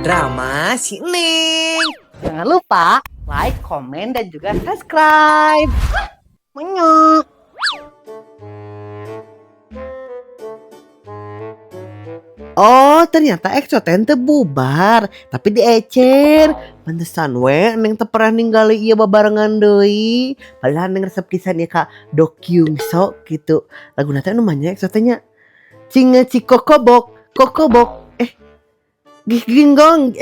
Drama si Neng. Jangan lupa like, komen, dan juga subscribe. Menyok. Oh, ternyata EXO teh teu bubar, tapi diecer. Pantesan we Neng teu pernah ninggali ieu babarengan deui. Padahal Neng resep pisan ieu ka Do Kyung Soo gitu. Laguna teh nu manya EXO teh nya. Cinge cikokobok, kokobok. Ginggong,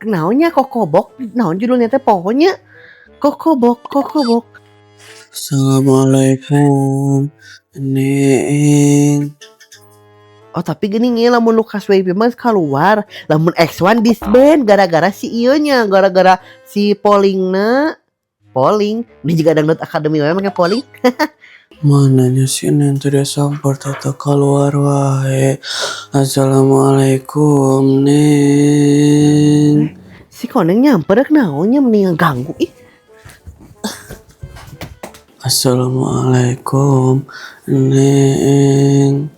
naonnya kokobok, naon judulnya teh pokoknya kokobok, kokobok. Assalamualaikum, Neng. Oh, tapi gini nih, lamun Lukas WIB mah keluar, lamun X1 disband gara-gara si ieu nya, gara-gara si Polingna. Polling, ini juga Dangdut Academy we make polling. Mananya si Neng tidak sabar tata keluar wae. Assalamualaikum, Neng. Si koneng nyamper rek naonnya mending ganggu ih. Assalamualaikum, Neng.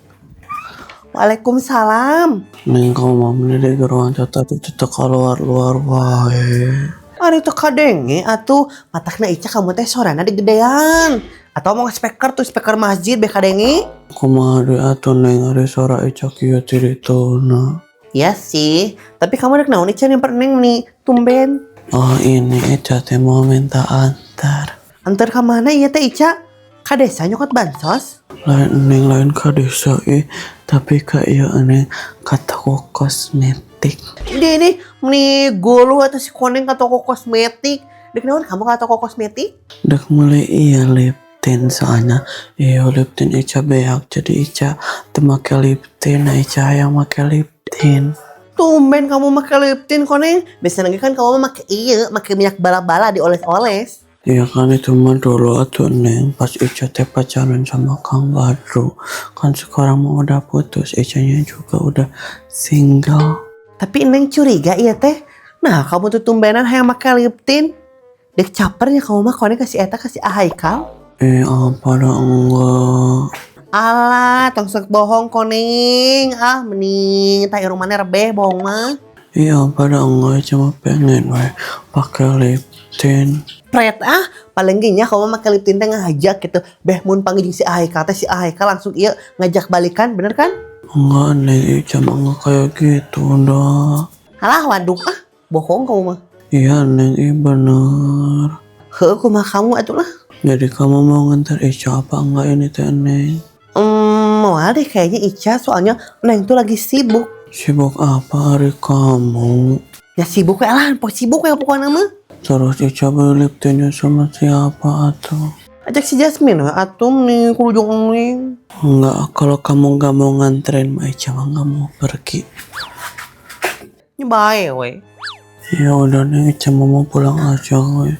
Waalaikumsalam. Neng, kamu mau mendidik ruang tata tetap keluar luar wae. Ari teu kadenge atuh, matakna Ica kamu teh sorana digedean. Atau mau speaker tuh speaker masjid beh kadenge. Kumaha deui atuh Neng, ari suara Ica kieu tirituna. Ya sih, tapi kamu rek naon Ica nyamper Neng nih, tumben. Oh, ini Ica teh mau minta antar. Antar ka mana ieu teh Ica? Ka desa nyokot bansos? Lain Neng, lain ka desa ih, tapi ka ieu Neng, ka toko kosmetik. Ini ini meni golu atau si koneng ka toko kosmetik. Dek naon kamu ka toko kosmetik? Dek mulai iya lip tint, soalnya iya lip tint Ica beak, jadi Ica teu make lip tint, nah Ica yang make lip tint. Tumben kamu make lip tint koneng. Biasanya kan kamu make iya, make minyak bala-bala dioles-oles. Iya kan itu mah dulu atuh Neng, pas Ica teh pacaran sama Kang Badru. Kan sekarang mau udah putus, Icanya juga udah single. Tapi Neng curiga iya teh. Nah kamu tuh tumbenan hayang make lip tint. Dek capernya kamu mah koneng kasih eta kasih Haikal. Apa dah enggak. Alah, tong sok bohong koneng. Ah, mending tai rumahnya rebeh bohong mah. Iya, pada enggak, cuma pengen we pakai lip tint. Pret ah, paling gini kamu make lip tint teh ngajak gitu. Beh mun panggil si Haikal teh si Haikal langsung iya ngajak balikan, bener kan? Enggak Neng, Ica mah enggak kayak gitu dah. Alah, waduh ah, bohong kamu mah. Iya Neng, iya bener. Heuh, kumaha kamu atuh lah. Jadi kamu mau ngantar Ica apa enggak ini teh Neng? Mau deh kayaknya Ica, soalnya Neng tuh lagi sibuk. Sibuk apa hari kamu? Ya sibuk ya lah, sibuk ya pokoknya mah. Terus Ica beli lip tintnya sama siapa atuh? Ajak si Jasmine we atuh nih, kudu jeung Neng. Enggak, kalau kamu nggak mau nganterin mah Ica mah nggak mau pergi. Ini bae we. Ya udah Neng, Ica mau pulang aja we.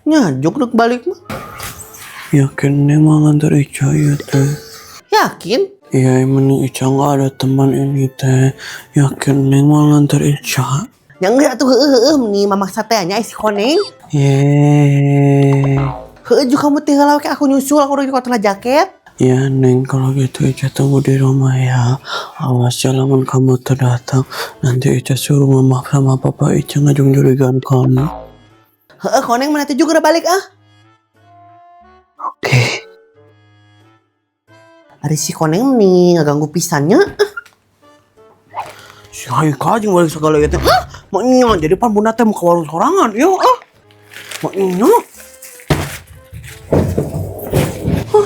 Nyajuk dek balik mah. Yakin Neng mau nganter Ica ya teh? Yakin? Iya, mending Ica nggak ada teman ini teh. Yakin Neng mau nganter Ica? Ya enggak tuh, heueuh heueuh nih mamaksa teh nya si koneng. Yeay. Heueuh juga kamu tinggal kayak aku nyusul, aku udah di kota jaket. Ya Neng, kalau gitu Ica tunggu di rumah ya. Awas ya lamun kamu terdatang, nanti Ica suruh mama sama papa Ica ngajung jurigan kamu. Heueuh koneng mana tuh juga udah balik ah. Oke. Ari si koneng nih ngeganggu pisannya. Si Haikal jeung balik segala gitu. Hah? Maknya jadi pan bunda teh mau ke warung sorangan, yuk ah. Maknya.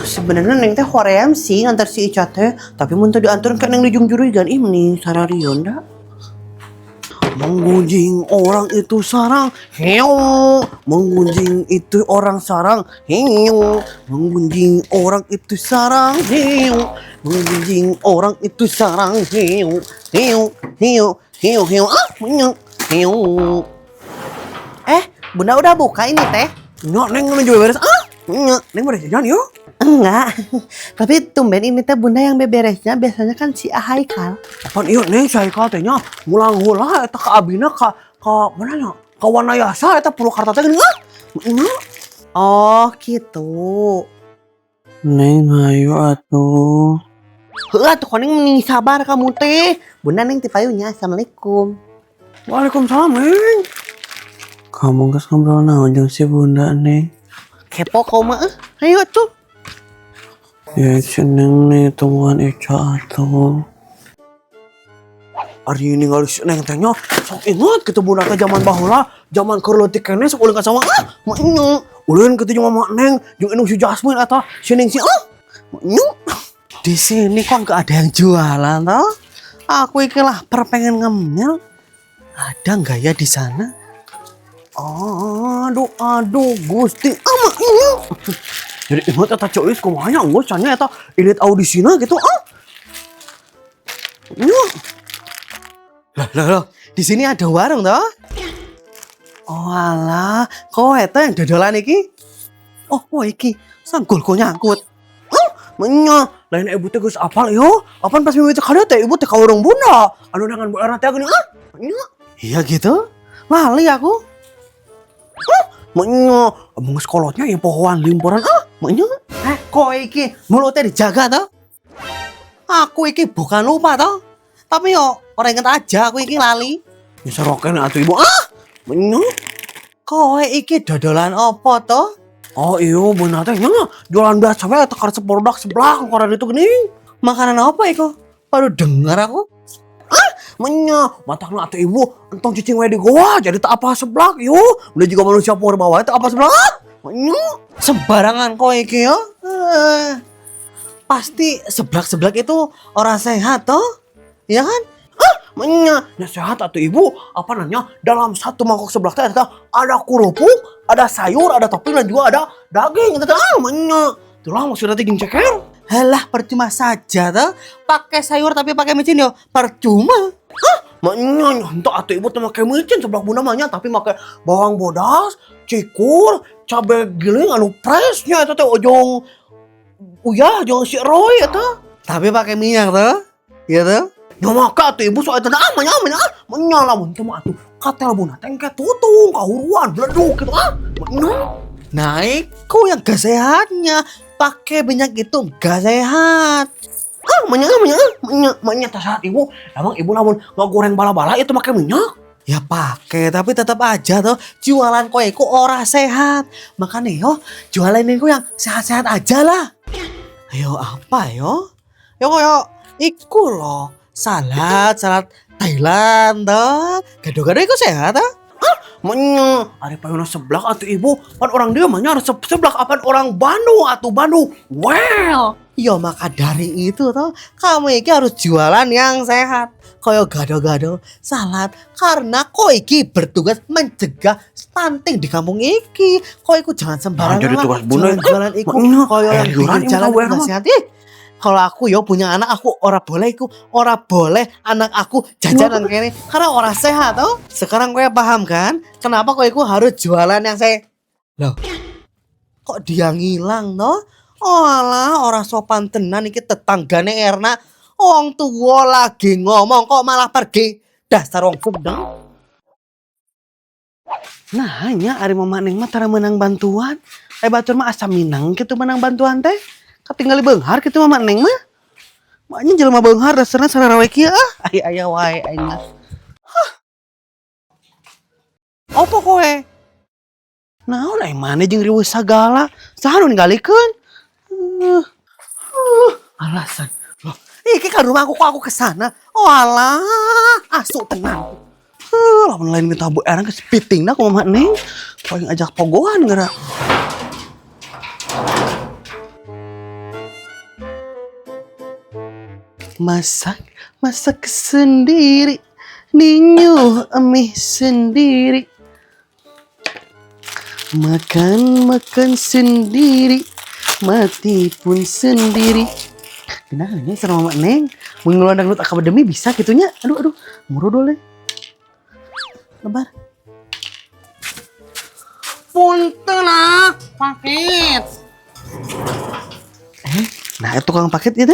Sebenarnya Neng teh hoream sih ngantar si Ica teh, tapi mun teu dianteurkeun ka Neng dijung jurigan ih mending sararion da. Menggunjing orang itu sarang, heo. Menggunjing itu orang sarang, heo. Menggunjing orang itu sarang, heo. Menggunjing orang itu sarang, heo. Heo, heo, heo, heo. Ah, menyok. Heo. Bunda udah buka ini teh? Nggak, Neng ini juga beres. Ah, nggak. Neng beres jajan yuk. Enggak. Tapi tumben ini teh bunda yang beberesnya, biasanya kan si Haikal. Apaan iya Neng, si Haikal teh nya ngulang heula eta ka abina ka mana nya? Ka Wanayasa eta Purwakarta teh geuning ah. Enggak. Oh, gitu. Neng hayu atuh. Heuh atuh koneng mending sabar kamu teh. Bunda Neng ti payunya. Assalamualaikum. Waalaikumsalam, Neng. Kamu geus ngobrol naon jeung si Bunda, Neng? Kepo kau mah eh. Ayo tuh. Ya, seneng nih temuan Ica atuh. Ari ningali si Neng teh nya sok inget kitu Bunda teh zaman baheula, zaman keur leutik keneh sok ulin ka sawah ah, maknya. Ulin kitu jeung Mama Neng, jeung indung si Jasmine eta si Neng si ah. Maknya. Di sini kok nggak ada yang jualan toh? Aku iki lapar pengen ngemil. Ada nggak ya di sana? Aduh, aduh, Gusti. Ah, maknya. Jadi inget eta Ceu Elis kumaha nya geus nya eta ilit audisina gitu ah. Nya. Loh, loh, loh. Di sini ada warung toh? Oh alah, kowe eta yang dodolan iki? Oh, oh iki sanggulku nyangkut. Menya, lain ibu teh geus apal yo. Apan pas mimiti ka dieu teh ibu teh ka warung Bunda. Anu dengan Bu Erna teh geuning ah. Nya. Iya gitu? Lali aku. Menya, abang geus kolotnya yang pohoan limpuran ah. Menya. Eh, kowe iki mulutnya dijaga toh? Aku iki bukan lupa toh. Tapi yo ora inget aja aku iki lali. Ya saroken atuh ibu ah. Menya. Kowe iki dodolan apa toh? Oh iya, benar teh nya jualan biasa we eta karesep produk sebelah koran itu geuning. Makanan apa iku? Baru dengar aku. Menya, matakna atuh ibu entong cicing we di goa jadi tak apa seblak yo. Udah juga manusia purba wae tak apa seblak. Ah. Menya. Sembarangan kowe iki yo. Eh, pasti seblak-seblak itu orang sehat toh? Iya kan? Menya, ya sehat atuh ibu. Apa nanya? Dalam satu mangkok seblak teh eta ada kerupuk, ada sayur, ada topping dan juga ada daging. Eta teh ah, menya. Itulah maksudnya teh jeung ceker. Halah percuma saja toh. Pakai sayur tapi pakai micin yo percuma. Menya, henteu atuh ibu teh make micin seblak Bunda mah nya, tapi make bawang bodas, cikur, cabe giling anu fresh nya eta teh ojong uyah jeung si Roy eta. Tapi pakai minyak toh. Iya toh? Ya maka atuh ibu soal eta ah menya menya ah menya lamun teh mah atuh katel Bunda teh engke tutung kahuruan bleduk gitu ah. Menya. Nah, itu yang gak sehatnya. Pakai minyak itu gak sehat. Ah, menya menya menya menya teh sehat ibu. Emang ibu lamun ngagoreng bala-bala itu make minyak? Ya pakai, tapi tetap aja tuh jualan kowe iku ora sehat. Makanya yo jualan iku yang sehat-sehat aja lah. Ayo apa yo? Yo koyo iku loh, salad, salad Thailand toh. Gado-gado iku sehat toh. Menya, ari payuna seblak atuh ibu. Pan orang dia mah nya resep seblak apan orang Bandung atuh Bandung. Well, Yo maka dari itu toh kamu iki harus jualan yang sehat. Koyo gado-gado, salad karena kowe iki bertugas mencegah stunting di kampung iki. Kowe iku jangan sembarangan Nah, jadi lah tugas bunda. jualan-jualan iku Menya, koyo yang liuran pinggir jalan ibu iku gak mah. sehat. Ih, kalau aku yo punya anak aku ora boleh iku, ora boleh anak aku jajanan kene karena ora sehat toh. Sekarang kowe paham kan kenapa kowe iku harus jualan yang sehat? Loh, kok dia ngilang toh? Oh alah, ora sopan tenan iki tetanggane Erna. Wong tua lagi ngomong kok malah pergi. Dasar wong sedeng. Nah, nya ari Mama Neng mah tara menang bantuan. Eh batur mah asa minang kitu menang bantuan teh. Katingali beunghar kitu Mama Neng mah. Maknya jelema beunghar dasarna sararawe kieu ah. Ai aya wae aing mah. Hah. Apa kowe? Naon ai maneh jeung riweuh sagala? Saha nu ningalikeun? Alasan. Loh, iki kan rumahku kok aku kesana. Oh alah, asu tenan. Lamun lain minta Bu Erna geus pitingna ku Mama Neng. Paling ajak pogoan geura. Masak, masak sendiri. Ninyuh mie sendiri. Makan, makan sendiri. Mati pun sendiri. Nah, ini sama Mama Neng. Mengeluarkan dangdut akademi bisa gitunya. Aduh, aduh. Muru dole. Lebar. Punten ah, paket. Eh, nah itu tukang paket gitu.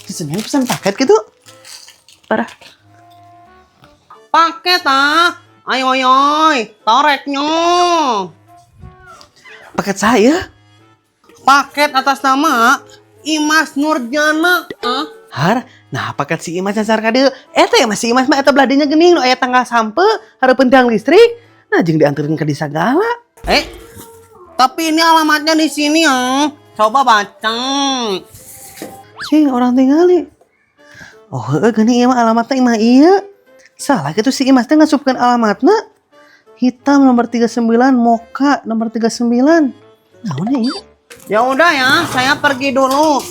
Pesannya pesan paket gitu. Parah. Paket ah. Ayo ayo, toreknya. Paket saya. Paket atas nama Imas Nurjana. Ah. Har, Nah, paket si Imas nyasar ka dieu. Eta ya masih Imas mah eta belah dinya geuning nu aya tanggal sampe hareupeun tiang listrik. Nah, jeung dianterin ka desa segala. Eh, tapi ini alamatnya di sini ya. Coba baca. Cing, urang tingali. Oh, heueuh geuning ieu mah alamatna imah ieu. Salah gitu si Imas teh ngasupkeun alamatna. Hitam nomor 39, Moka nomor 39. Naon ya ieu? Ya udah ya, saya pergi dulu.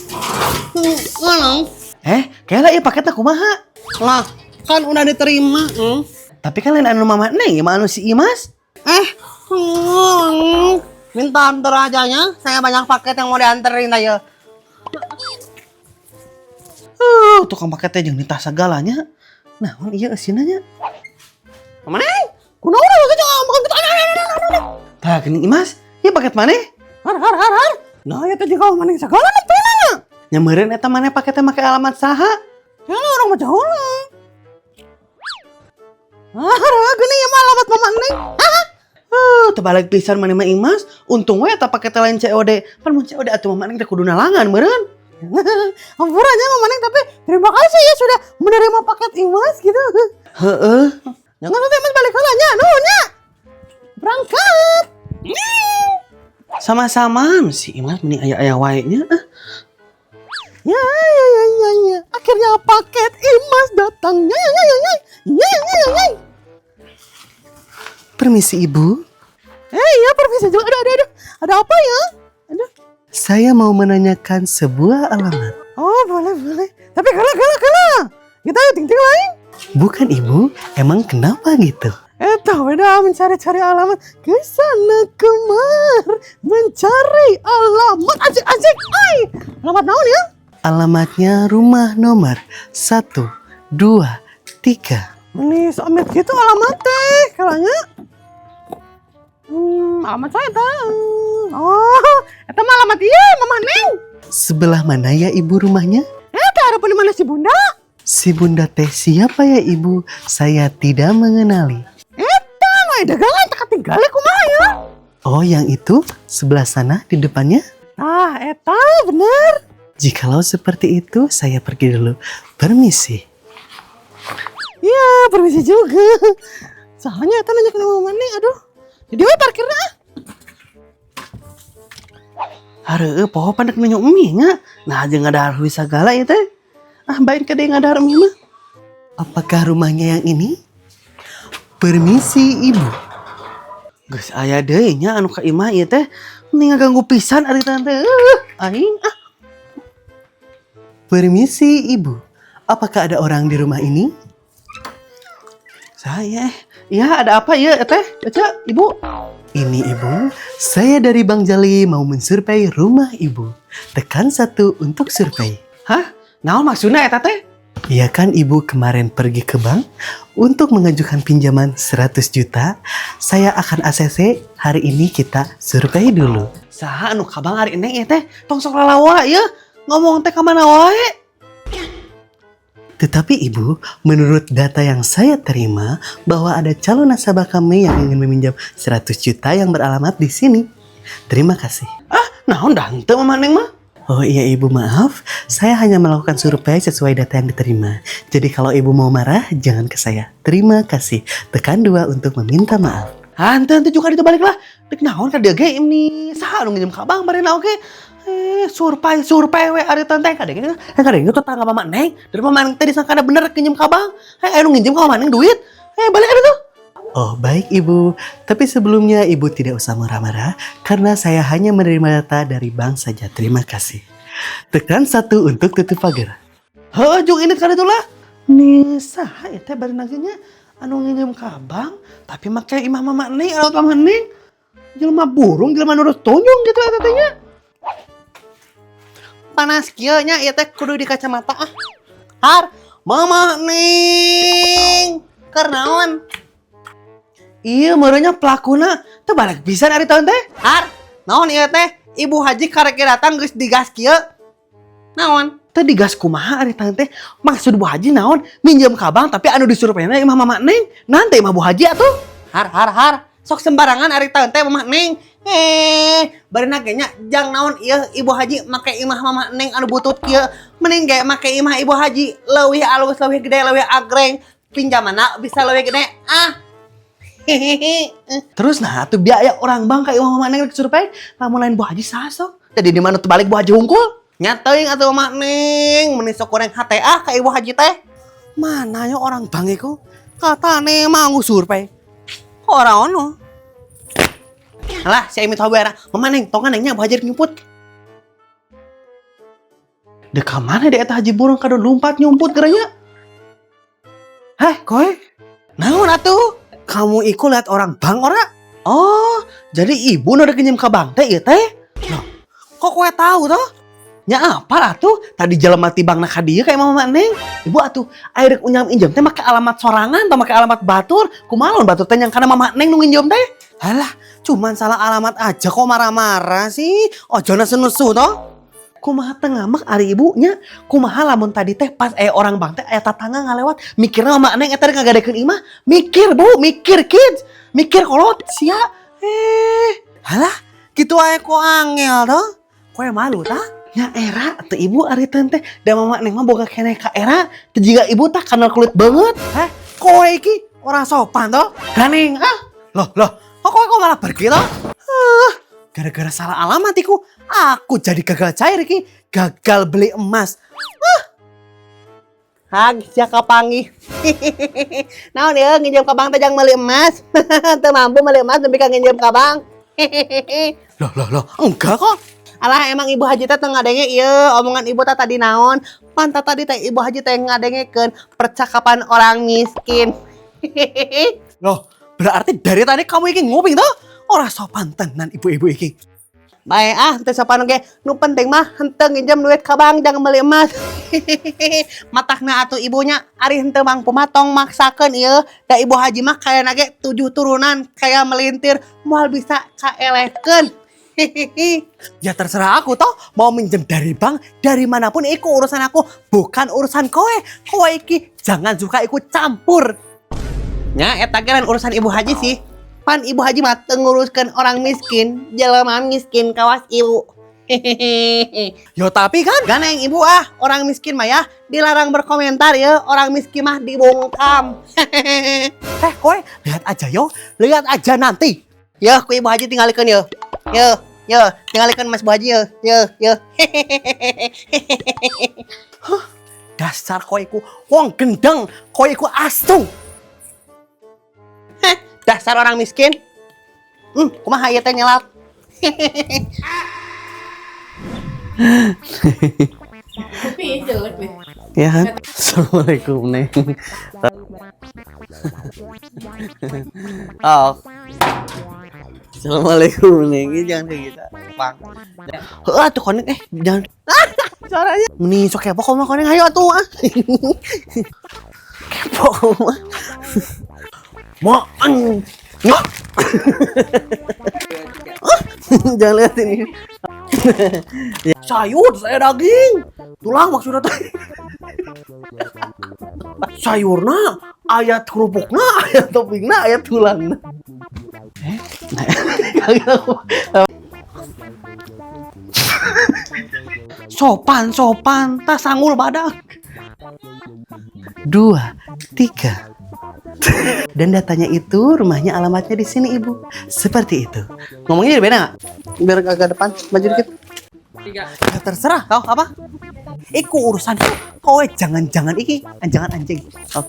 Eh, kayaknya ieu paketnya kumaha? Lah, kan udah diterima. Tapi kan lain anu mama Neng, mah anu si Imas. Eh, minta antar aja ya. Saya banyak paket yang mau dianterin aja. Tukang paketnya jeung nitah segalanya. Nah, ieu eusina nya. Mana? Kunaon urang jangan makan kita. Tah, geuning Imas, ieu paket maneh? Har har har har. Nah, ya tadi kau mana segala nih. Nya meureun eta maneh paketnya make alamat saha? Ya urang mah jauh lah. Ah, gini ya mah alamat mama Neng. Terbalik pisan maneh mah Imas. Untung we eta paketnya lain COD. Pan mun COD atuh mama Neng teh kudu nalangan meureun. Ampura nya mama Neng, tapi terima kasih ya sudah menerima paket Imas gitu. Heeh. Jangan nanti Imas balik heula nya, nuhun nya. Berangkat. Sama-sama si Imas meni aya-aya wae nya. Ah. Ya, ya, ya, ya, ya. Akhirnya paket Imas datang. Ya, ya, ya, ya, ya, ya, ya, ya. Permisi, Ibu. Eh, ya permisi juga. Aduh, aduh, aduh. Ada apa ya? Aduh. Saya mau menanyakan sebuah alamat. Oh, boleh, boleh. Tapi kalau, kalau, kalau. Kita ting ting lain. Bukan Ibu, emang kenapa gitu? Eh, tahu dah mencari-cari alamat ke sana kemar mencari alamat. Asik, asik. Ay, alamat naon ya? Alamatnya rumah nomor 1, 2, 3. Ini amit gitu alamat teh, kalanya. Alamat saya tahu. Oh, itu mah alamat iya, Mama Neng. Sebelah mana ya Ibu rumahnya? Eh, taruh di mana si Bunda? Si Bunda teh siapa ya, Ibu? Saya tidak mengenali. Eta mah dagangan tak ketinggalan kumaha ya? Oh, yang itu sebelah sana di depannya? Ah, eta bener. Jikalau seperti itu, saya pergi dulu. Permisi. Iya, permisi juga. Soalnya eta nanya ke Mama Neng, aduh. Jadi we parkirnya ah. Hareueuh poho pan dek nanya mie nya. Nah, jeung ngadahar hui sagala ieu teh. Ah, bain ka deui ngadahar mie mah. Apakah rumahnya yang ini? Permisi, Ibu. Geus aya deui nya anu ka imah ieu teh. Mending ngaganggu pisan ari tante. Aing ah. Permisi, Ibu. Apakah ada orang di rumah ini? Saya. Ya, ada apa ya, teh? Baca, Ibu. Ini Ibu, saya dari Bank Jali mau mensurvei rumah Ibu. Tekan 1 untuk survei. Hah? Naon maksudnya eta teh? Iya kan Ibu kemarin pergi ke bank untuk mengajukan pinjaman 100 juta. Saya akan ACC, hari ini kita survei dulu. Saha anu ka bank ari neng ieu teh? Tong sok lalawa ya. Ngomong teh ka mana wae. Tetapi Ibu, menurut data yang saya terima bahwa ada calon nasabah kami yang ingin meminjam 100 juta yang beralamat di sini. Terima kasih. Ah, naon dah henteu mama neng mah? Oh iya Ibu, maaf, saya hanya melakukan survei sesuai data yang diterima. Jadi kalau Ibu mau marah, jangan ke saya. Terima kasih. Tekan 2 untuk meminta maaf. Ah, henteu henteu juga itu balik lah. Dek naon ka dieu ge ini? Saha anu nginjem ka bank barena oge? Eh, survei survei we ari teh kadang eh kadang itu tetangga mama neng. Dari mama neng teh disangka bener nginjem ka bank. Eh, anu nginjem ka mama neng duit. Eh, balik ada tuh. Oh baik Ibu, tapi sebelumnya Ibu tidak usah marah-marah karena saya hanya menerima data dari bank saja. Terima kasih. Tekan 1 untuk tutup pagar. Heuh, jung ini kan itulah. Nih saha ya teh bari nanya anu nginjem ka bank tapi make imah mama neng alamat mama neng. Jelema burung, jelema nurut tunjung gitu eta teh nya. Panas kieu nya ieu teh kudu di kacamata ah. Har, Mama Neng. Keur naon? Iya, meureunnya pelakuna teh balik pisan ari tahun teh. Har, naon ieu teh? Ibu haji karek datang geus digas kieu. Naon? Teh digas kumaha ari tahun teh? Maksud Bu Haji naon? Minjem ka bank tapi anu disurveyna imah mama neng. Nanti imah Bu Haji atuh. Har har har. Sok sembarangan ari tahun teh Mama Neng. Eh, barina ge nya jang naon ieu Ibu Haji make imah Mama Neng anu butut kieu. Mending ge make imah Ibu Haji leuwih alus, leuwih gede, leuwih agreng. Pinjamanna bisa leuwih gede. Ah. Hehehe. Terus nah tuh biaya orang bank ka imah Mama Neng rek survei, lamun lain Bu Haji saha sok? Jadi di mana tuh balik Bu Haji hungkul? Nya teuing atuh Mama Neng, meni sok goreng hate ah ka Ibu Haji teh. Mana ya orang bank iku? Katane mau survei. Kok ora ono? Alah, si Emi tahu era. Mama Neng, tong neng nya Bu Haji rek nyumput. Dek ka mana deh eta haji burung kado lumpat nyumput geranya? Heh, kowe? Naon atuh? Kamu iku lihat orang bank ora? Oh, jadi ibu nu rek nginjem ka bank teh ieu teh? Loh, kok kowe tahu toh? Nya apa atuh? Tadi jelema ti bank ka dieu ka imah Mama Neng. Ibu atuh, ari rek unyam injem teh make alamat sorangan atau make alamat batur? Kumaha lamun batur teh nyangkana Mama Neng nu nginjem teh? Halah, cuman salah alamat aja kok marah-marah sih. Ojo nesu-nesu toh. Kumaha teu ngambek ari ibunya? Kumaha lamun tadi teh pas orang bank teh aya tatangga ngalewat, mikirna Mama Neng eta rek ngagadekeun imah? Mikir, Bu, mikir kids. Mikir kolot sia. Eh, halah, gitu aja kok angel toh. Kowe malu tah? Nya era teu ibu ari teh teh da Mama Neng mah boga keneh ka era teu jiga ibu tah kanal kulit banget. Heh, kowe iki ora sopan toh? Ganeng ah. Loh, loh, kok kowe kok malah pergi toh? Ah, gara-gara salah alamat iku, aku jadi gagal cair iki, gagal beli emas. Hag, sia kapanggih. Naon ieu nginjem ka bank teh jang meuli emas? Teu mampu meuli emas nepi ka nginjem ka bank. Loh, loh, loh, enggak kok. Alah, emang Ibu Haji teh teu ngadenge ieu omongan ibu teh tadi naon? Pantat tadi teh Ibu Haji teh ngadengekeun percakapan orang miskin. Loh, berarti dari tadi kamu iki nguping toh? Ora sopan tenan ibu-ibu iki. Bae ah, teu sopan oge. Nu penting mah henteu nginjem duit ka bank jang meuli emas. Matakna atuh ibunya ari henteu mampu mah tong maksakeun ieu. Da Ibu Haji mah kayana ge tujuh turunan kayak melintir moal bisa kaelehkeun. Ya terserah aku toh, mau minjem dari bank, dari manapun iku urusan aku, bukan urusan kowe. Kowe iki jangan suka ikut campur. Nya eta ge lain urusan Ibu Haji sih. Pan Ibu Haji mah teu nguruskeun orang miskin, jelema miskin kawas ibu. Yo tapi kan Ganeng ibu ah, orang miskin mah ya dilarang berkomentar ya, orang miskin mah dibungkam. Eh kowe lihat aja yo, lihat aja nanti. Ya, ku Ibu Haji tinggalikeun yo. Yo, yo, tinggalikeun Mas Bu Haji yo. Yo, yo. Dasar kowe iku wong gendeng, kowe iku asu. Dasar orang miskin. Kumaha ieu teh nyelap? Tapi ya jelek deh. Ya kan? Assalamualaikum, Neng. Oh. Assalamualaikum, Neng. Ini jangan kayak gitu. Bang. Heeh atuh koneng eh jangan. Suaranya. Meni sok kepo kamu mah koneng hayo atuh ah. Kepo kamu mah. Makan. Nyok. Jangan lihat ini. Sayur, saya daging. Tulang maksudnya teh. Sayurna, aya kerupukna, aya toppingna, aya tulangna. Eh, nah, aku. Sopan, sopan, tas sanggul badak. Dua, tiga. Dan datanya itu rumahnya alamatnya di sini ibu. Seperti itu. Ngomongnya jadi beda nggak? Biar agak depan, maju dikit. Tiga. Ya terserah kau apa? Iku urusan kowe jangan-jangan iki, jangan anjing. Oh.